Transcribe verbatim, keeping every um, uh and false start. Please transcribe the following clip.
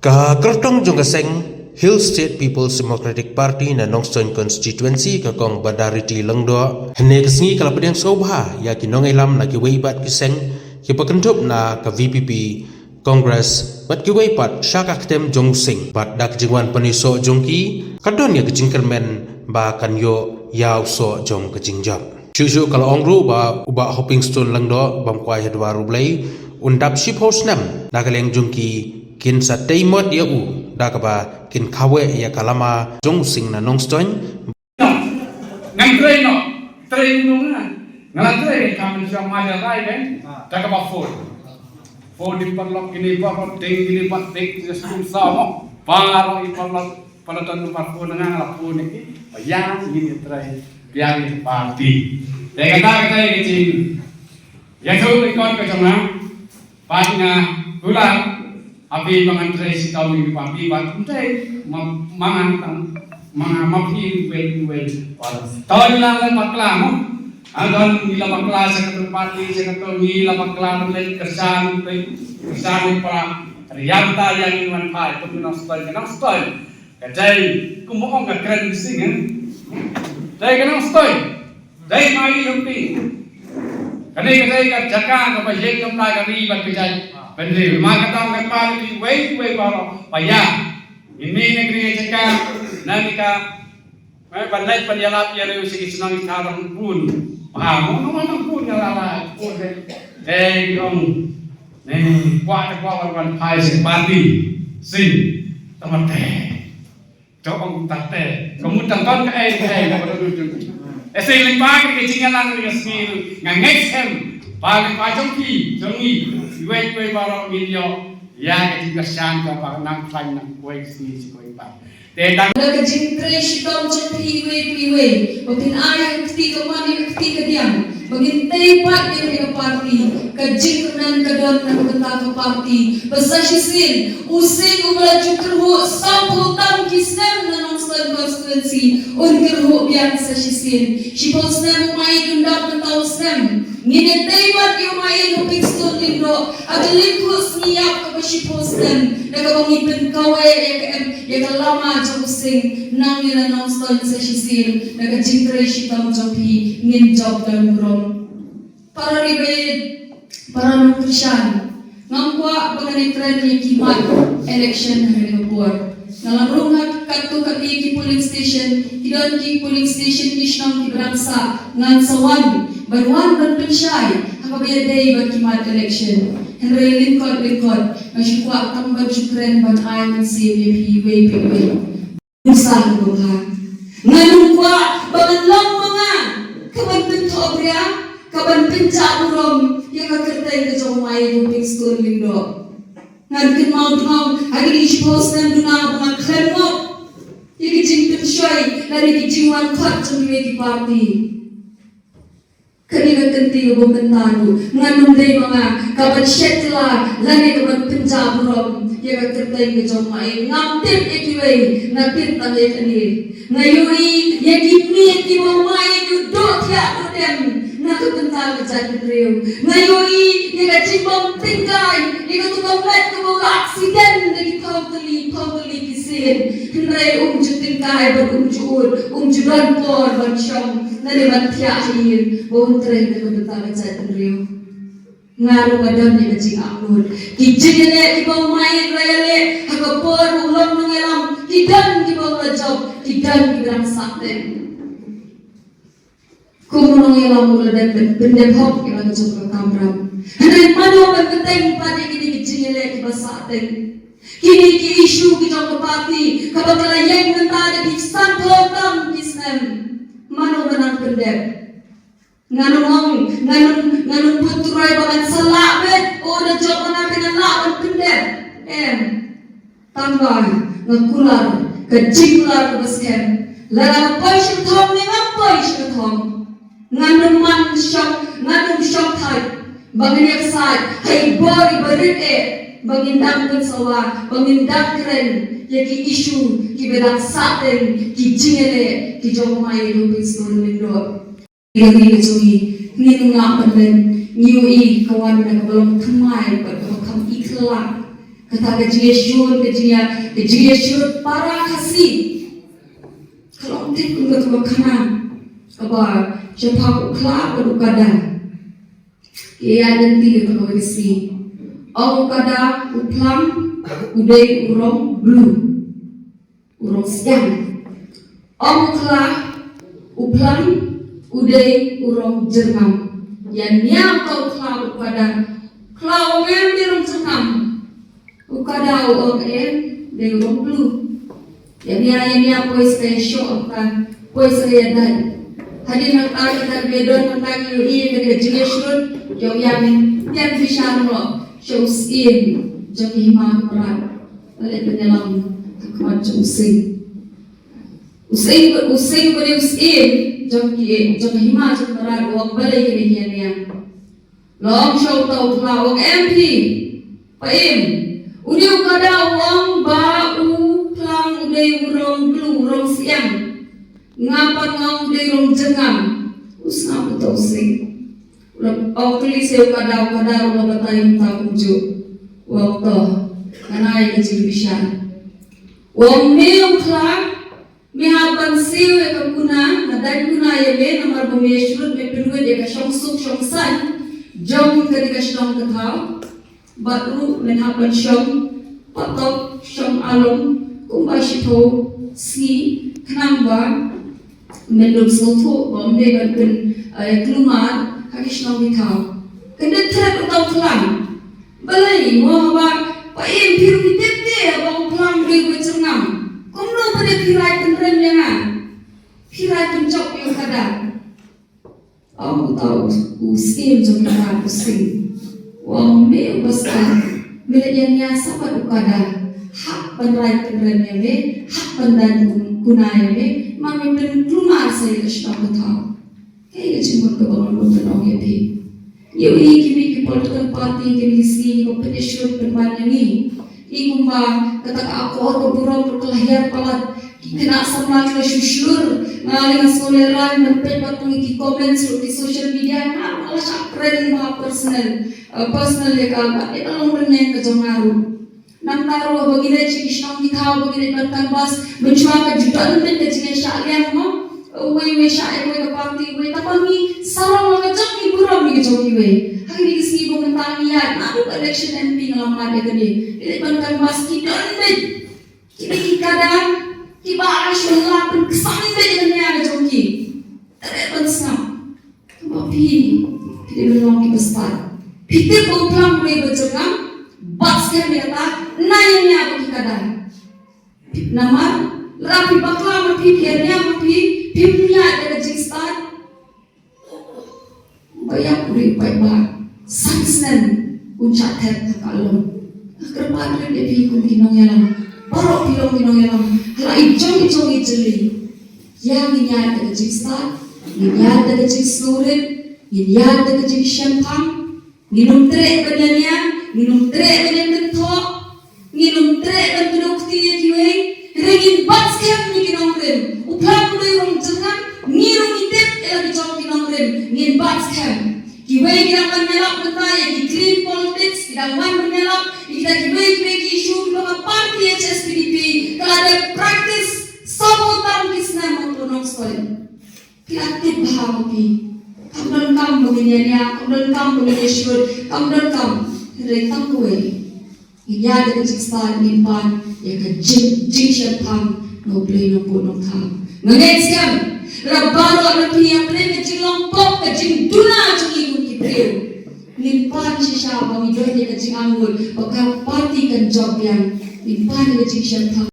Ka kyrtong jong ka seng Hill State People's Democratic Party na Nongstoiñ Constituency, ka Kong Bandariti Lyngdoh, hynne ka sngi ka la pdiang sngewbha ïa ki nongïalam na kiwei pat ki seng kiba kynthup na ka V P P, Congress bad kiwei pat sha ka ktem jong u Sing. Bad da ka jingwan pynïasoh jong ki, ka don ïa ka jingkyrmen ba kan ïoh ïa u soh jong ka jingjop. Shuh shuh ka la ong ruh ba u Bah Hopingstone Lyngdoh, bym kwai ha dwar U Blei, un dap shiphew snem. Na ka liang jong ki, kin sa tei mot ïa u da kaba kin khawoh ïa ka lama jong u Sing na Nongstoiñ. Ngan trei noh, trei noh nga. Nga la trei ka man shong ma ja rai ben. Ta ka ba phone. Phone di parlok kini parlok ding kini pat ding just kum sa mo. Parlok i parlok pada tan parlok phone nga la phone ni. Bayang ini trei biang ini parti. Teka ta ka trei ni cing. Ya tu ikon ka jong nga. Pat nga kular, abi ba ngan trei shi taw ni ba abi ba ngan trei, ma, ma ngan tang, ma ngan ma phi wel wel. Taw ni la ngan bakla mo. Adon ni la bakla sa ka tu parti sa ka tu ni la bakla mo le kersan pe, kersan ni para riam ta yang ni man pai tu ni nang stoi, nang stoi. Ka dei, kumba ong ka kren sing, eh? Dei ka nang stoi. Dei ma i hempi. Kane ka dei ka jaka kaba ïeng kam ta ka ri bad ka jaitbynriew. Ma ka tang ka pa ri wei wei baroh. Ba ïa. Imi ne kri ka jaka. Na ni ka. Eh, ban leit ban ïalap ïa riew sha ki shnong ki thaw bun. Ba mo no no bun ïa la la. Bun dei. Dei ki ong. Ni kwah te kwah wan wan phai sha party. Sing. Tama te. Ka ong tang te, ka mut tang ton ka ei ka ei ka ba dut jong ki. E sei leng ba ka jingïalang ka sngi nga ngeit em ba ka ba jong ki jong i wei wei baroh ngin ïoh ïa ka jingkyrshan ka ba nang khlaiñ nang wei sngi shi wei ba. Te dang na ka jingtrei shitom jong phi iwei pa iwei ba phin ai ha ka kti kamon ïa ka kti kadiang. Ba ngin tei pat ïa ka party, ka jingkmen ka don na ka bynta ka party. Ba sa shisien, u Sing uba la ju kyrhuh sawphew tam ki snem na Nongstoiñ constituency, un kyrhuh biang sa shisien. Shiphew snem u Maieit un dap mynta u snem. Ngin ïa tei pat ïa u Maieit Hopingstone Lyngdoh, ha ka lyngkhuh sngi ïap kaba shiphew snem, na kaba ngi pynkawei ïa ka em, ïa ka lama jong u Sing, nang ïa na Nongstoiñ sa shisien, na ka jingtrei shitom jong phi, ngin jop don burom. Para ri ba ïeit, para nongkyrshan, ngam kwah ba ngan ïakren ïa ki mat election ha kane ka por. Nga la rung ha katto katne ki polling station, ki don ki polling station ki shnong kiba dang sah, ngan sa wan, ban wan ban pynshai ha kaba ïadei bad ki mat election. Hynrei lyngkot lyngkot nga shu kwah tang ban shu kren ban ai mynsiem ïa phi iwei pa iwei. Nusah nubha. Ngan ym kwah ba ngan long ma nga kaban pynthohbria, kaban pynjah burom ïa ka kyrteng ka jong u Maieit Hopingstone Lyngdoh. Ngan kynmaw dngau ha kine ki shiphew snem duna ba nga khlem ngop ïa ki jingpynshoi lane ki jingwan khot jong kiwei ki party. Kane ka kynti kaba mynta ruh ngan ym dei ma nga kaban shet kylla lane kaban pynjah burom ïa ka kyrteng ka jong u Maieit. Ngam tip ïa kiwei, nga tip tang ïa kane. Nga ïohi ïa ki miet kiba u Maieit u duh thiah duh dem na ka bynta ka jaitbynriew. Nga ïohi ïa ka jingbym tyngkai, ïa katu ka met kaba u la accident na ki phew tylli, phew tylli ki sien. Hynrei um ju tyngkai bad um ju ud, um ju don por ban shong. Lane ban thiah ha ïing ba un trei na ka bynta ka jaitbynriew. Nga ruh nga don ïa ka jingangnud. Ki jingïaleh kiba u Maieit u la ïaleh ha ka por ba u long nongïalam, ki don kiba u la jop, ki don kiba dang sah teng. Kum u nongïalam u la dep pyndep hok ïa la ka jong ka kamram. Hynrei mano ban bteng pat ïa kine ki jingïaleh kiba sah teng. Kine ki issue ki jong ka party kaba ka la ïeng mynta da ki sanphew tam ki snem. Mano ban nang pyndep? Ngan ong, ngan ong, ngan ong put roi ba ngan sa lah beit, o da jop ba ngan lah ban pyndep. Em. Tangba nga kular ka jingkular kaba skhem. Lada nga poi sha ka thong ne ngam poi sha ka thong, ngan ym man shong, ngan ym shongthait ba ngan ïasaid ha i bor iba rit eh ba ngin dang pynsawa, ba ngin dang kren ïa ki issue kiba dang sah teng, ki jingïaleh ki jong u Maieit Hopingstone Lyngdoh. Ïa ka ri ka jong ngi, ngin ngap ban len, ngi ïohi ka wan na kaba long thymmai bad kaba kham i khlak. Kata ka jingïashun, ka jingïa, ka jingïashun para Khasi. Ka long tip kum kata ka khana kaba shaphang u khla bad u kada. Ïa lynti kata ka wei ka sngi. Ong u kada, u phlang u dei u rong blue, u rong syiang. Ong u khla, u phlang u dei u rong jyrngam. Ïa nia uta u khla u kada. Khla, ong em dei rong jyrngam. U kada u ong em dei u rong blue. Ïa nia, ïa nia poi sa ka ïashoh, ong ka, poi sa ka ïadait. Hadien nangta, nangta ka don, nangta ka ïohi ïa ka jingïashrut, ïa u ïa min, ïa ka bishar noh sha u syiem jong ki hima ki mrad. Leit ban ïalam ha khmat jong u sing. U sing, u sing ba dei u syiem jong ki, jong ka hima jong ki mrad, u ong balei kane hi ïa nia. Long sha uta u khla, u ong em phi, pa im. Une u kada u ong ba u phlang u dei u rong blue, u rong syiang. Nga pat nga ong u dei rong jyrngam. U sngap uta u sing. U la ong kylli sa u kada, u kada u la batai mynta kumjuh. U ong to, nga ai ka jingbishar. U ong me u khla, me hap ban siew ïa ka kuna, nga dang kuna ïa me, namar ba me shrut, me pynwit ïa ka shongsuk shongsaiñ jong kane ka shnong ka thaw. Bad ruh men hap ban shong patok shong along kumba shiphew sngi, khnang ba men ym sngewthuh ba ym dei ban pyn, eh, kulmar ha ki shnong ki thaw. Kyndit thret uta u khla. Balei mo, haba pa im phi ruh phi tip te ba u phlang u dei u jyrngam. Kumno pat phi rai pynrem ïa nga? Phi rai pynjop ïa u kada. Ong uta u syiem jong ki mrad, u sing. U ong me u bastad. Me leit ïa nia sa bad u kada. Hap ban rai pynrem ïa me, hap ban dang kuna ïa me. Ma me pynkulmar sa ïa ka shnong ka thaw. Kaei ka jingmut kaba ngan mut ban ong ïa phi. Ngi ïohi ki mih ki political party kine ki sngi ki pynïashoh pynban ïa ngi. Ngi kumba kata ka akor ka burom ka la hiar palat, ki khynnah samla ki la shu shlur. Nga lei nga sngewlehrain ban peit bad pule ki comments ruh ki social media, nga la shah kren bha personal, eh, personal ïa ka, bad ïa ka long rynïeng ka jong nga ruh. Nangta ruh ba ngi leit sha ki shnong ki thaw, ba ngi leit ban canvass, mynshuwa ka ju don beit ka jingïashah liang mo. Uwei uwei shah ïa uwei ka party, uwei, tangba ngi sarong la ka jong ngi, burom ïa ka jong kiwei. Ha kine ki sngi ba mynta ngi ïaid, naduh election M P nga la mad ïa kane. Ngi leit ban canvass, ki don beit. Kine ki kada kiba shu la pynkyrshan beit ïa ka nia ka jong ki. Treh ban sngap. Kumba phi, phi dei ban long kiba stad. Phi tip ba u phlang u dei ba jyrngam, bat skhem ïa kata, na ïa nia ba ki kada. Namar lada phi bakla ma phi, phi ïa nia ma phi, phim ïaid da ka jingstad. Ba ïap u dei u paidbah, san snem un shah thet ha ka lum. Nga kyrpad rit ïa phi kum ki nongïalam, baroh phi long ki nongïalam ha la i jong i jong i jylli. Ïa ngin ïaid da ka jingstad, ngin ïaid da ka jingsngewrit, ngin ïaid da ka jingshemphang. Ngin ym treh ban ïa nia, ngin ym treh ban ïa kynthoh, ngin ym treh ban kdew kti ïa kiwei. Hynrei ngin bat skhem ïa ki nongrim. U phlang u dei u rong jyrngam, ngi ruh ngi tip ïa la ki jong ki nongrim. Ngin bat skhem. Kiwei ki dang wan ïalap mynta ïa ki clean politics, ki dang wan ban ïalap ïa kita kiwei kiwei ki issue kiba ka party H S P D P ka la dep practice sawphew tam ki snem ha Upper Nongstoiñ. Phi la tip bha ma phi. Kam donkam ba ngin ïa nia, kam donkam ba ngin ïa shrut, kam donkam. Hynrei tang kawei, ngin ïaid da ka jingstad, ngin pan ïa ka jing, jingshemphang na U Blei Nongbuh Nongthaw. Nga ngeit skhem, lada baroh na phi ïa pynlong ka jinglong pop, ka jingduna jong ngi kum ki briew, ngin pan shisha ba ngi don ïa ka jingangnud ba ka party kan jop biang. Ngin pan ïa ka jingshemphang